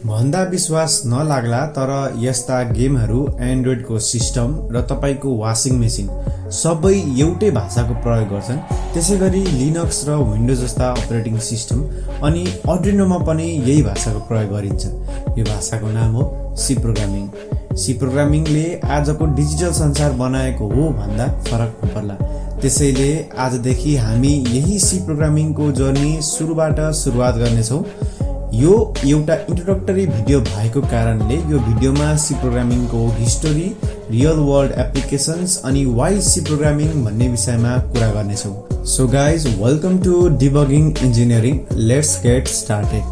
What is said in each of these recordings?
भन्दा विश्वास नलाग्ला तर यस्ता गेमहरू एन्ड्रोइडको सिस्टम र तपाईको वासिङ मेसिन सबै एउटै भाषाको प्रयोग गर्छन्। त्यसैगरी लिनक्स र विन्डोज जस्ता अपरेटिङ सिस्टम अनि अर्डिनोमा पनि यही भाषाको प्रयोग गरिन्छ। यो भाषाको नाम हो सी प्रोग्रामिङ। सी प्रोग्रामिङले आजको डिजिटल संसार बनाएको हो भन्दा फरक नपर्ला। त्यसैले आजदेखि हामी यही सी प्रोग्रामिङको जर्नी सुरुवात गर्नेछौँ। यो एउटा इन्ट्रोडक्टरी भिडियो भएको कारणले यो भिडियोमा सी प्रोग्रामिङको हिस्टोरी, रियल वर्ल्ड एप्लिकेसन्स अनि वाइ सी प्रोग्रामिङ भन्ने विषयमा कुरा गर्नेछौँ। So guys, welcome to debugging engineering. Let's get started.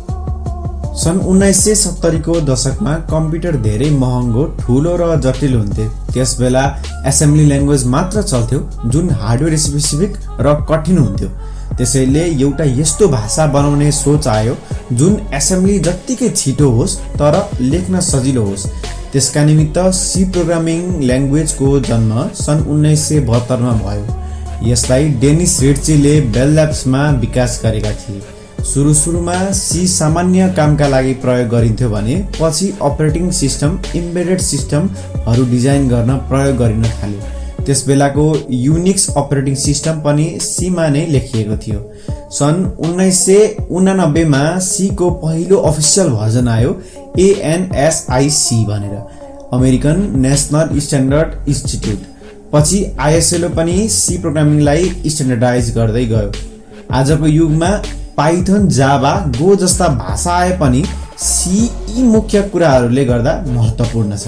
सन् 1970 को दशकमा कम्प्युटर धेरै महँगो, ठुलो र जटिल हुन्थे। त्यसबेला एसेम्ब्ली ल्याङ्ग्वेज मात्र चल्थ्यो जुन हार्डवेयर स्पेसिफिक र कठिन हुन्थ्यो। त्यसैले एउटा यस्तो भाषा बनाउने सोच आयो जुन एसेम्ब्ली जत्तिकै छिटो होस् तर लेख्न सजिलो होस्। त्यसका निमित्त सी प्रोग्रामिङ ल्याङ्ग्वेजको जन्म सन् 1972 मा भयो। यसलाई डेनिस रिट्चीले बेल ल्याब्समा विकास गरेका थिए। सुरुमा सी सामान्य कामका लागि प्रयोग गरिन्थ्यो भने पछि अपरेटिङ सिस्टम, इम्बेडेड सिस्टमहरू डिजाइन गर्न प्रयोग गरिन थाल्यो। त्यसबेलाको युनिक्स अपरेटिङ सिस्टम पनि सीमा नै लेखिएको थियो। सन् 1989 मा सी को पहिलो अफिसियल भर्जन आयो, ANSIC भनेर, अमेरिकन नेसनल स्ट्यान्डर्ड इन्स्टिट्युट। पछि ISLO पनि सी प्रोग्रामिङलाई स्ट्यान्डर्डाइज गर्दै गयो। आजको युगमा पाइथन, जावा, गो जस्ता भाषा आए पनि सी यी मुख्य कुराहरूले गर्दा महत्त्वपूर्ण छ।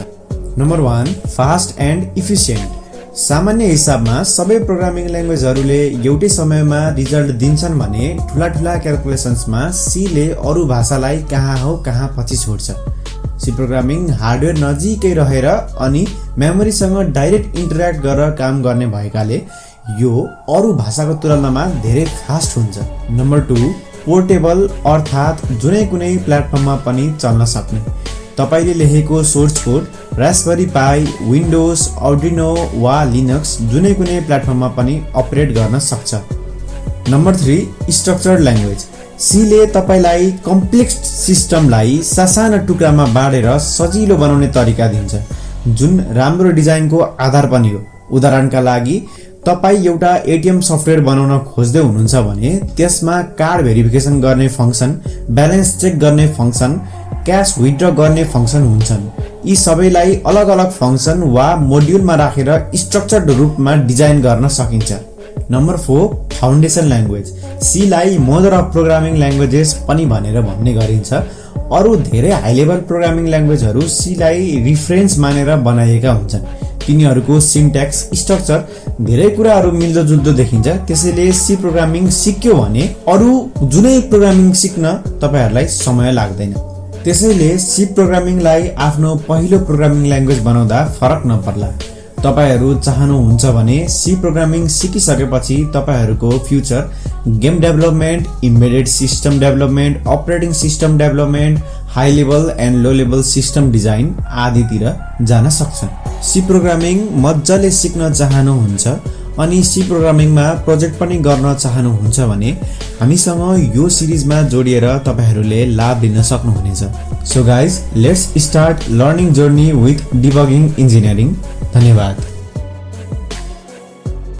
Number 1, fast and efficient. सामान्य हिसाबमा सबै प्रोग्रामिङ ल्याङ्ग्वेजहरूले एउटै समयमा रिजल्ट दिन्छन् भने ठुला क्यालकुलेसन्समा सीले अरू भाषालाई कहाँ हो कहाँ पछि छोड्छ। सी प्रोग्रामिङ हार्डवेयर नजिकै रहेर अनि मेमोरीसँग डाइरेक्ट इन्टरेक्ट गरेर काम गर्ने भएकाले यो अरू भाषाको तुलनामा धेरै फास्ट हुन्छ। नम्बर 2, पोर्टेबल, अर्थात् जुनै कुनै प्लेटफर्ममा पनि चल्न सक्ने। तपाईले लेखेको सोर्स कोड रास्पबेरी पाई, विन्डोज, अर्डिनो वा लिनक्स जुनै कुनै प्लेटफर्ममा पनि अपरेट गर्न सक्छ। Number 3, structured language. सीले तपाईलाई कम्प्लेक्स सिस्टमलाई सासाना टुक्रामा बाँडेर सजिलो बनाउने तरिका दिन्छ, जुन राम्रो डिजाइनको आधार पनि हो। उदाहरणका लागि, तपाई एउटा एटिएम सफ्टवेयर बनाउन खोज्दै हुनुहुन्छ भने त्यसमा कार्ड भेरिफिकेसन गर्ने फङ्सन, ब्यालेन्स चेक गर्ने फङ्सन, क्यास विथड्र गर्ने फङ्सन हुन्छन्। यी सबैलाई अलग अलग फङ्सन वा मोड्युलमा राखेर स्ट्रक्चर्ड रूपमा डिजाइन गर्न सकिन्छ। Number 4, foundation language. सीलाई मदर अफ प्रोग्रामिङ ल्याङ्ग्वेजेस पनि भनेर भन्ने गरिन्छ। अरू धेरै हाई लेभल प्रोग्रामिङ ल्याङ्ग्वेजहरू सीलाई रिफरेन्स मानेर बनाइएका हुन्छन्। तिनीहरूको सिन्ट्याक्स, स्ट्रक्चर, धेरै कुराहरू मिल्दोजुल्दो देखिन्छ। त्यसैले सी प्रोग्रामिङ सिक्यो भने अरू जुनै प्रोग्रामिङ सिक्न तपाईहरूलाई समय लाग्दैन। त्यसैले सी प्रोग्रामिङलाई आफ्नो पहिलो प्रोग्रामिङ ल्याङ्ग्वेज बनाउँदा फरक नपर्ला। तपाईहरू चाहनुहुन्छ भने सी प्रोग्रामिङ सिकिसकेपछि तपाईहरूको future game development, embedded system development, operating system development, high level and low level system design आदितिर जान सक्छन्। सी प्रोग्रामिङ मजाले सिक्न चाहनुहुन्छ अनि सी प्रोग्रामिङमा प्रोजेक्ट पनि गर्न चाहनुहुन्छ भने हामीसँग यो सिरिजमा जोडिएर तपाईहरूले लाभ लिन सक्नुहुनेछ। So guys, let's start learning journey with debugging engineering. धन्यवाद।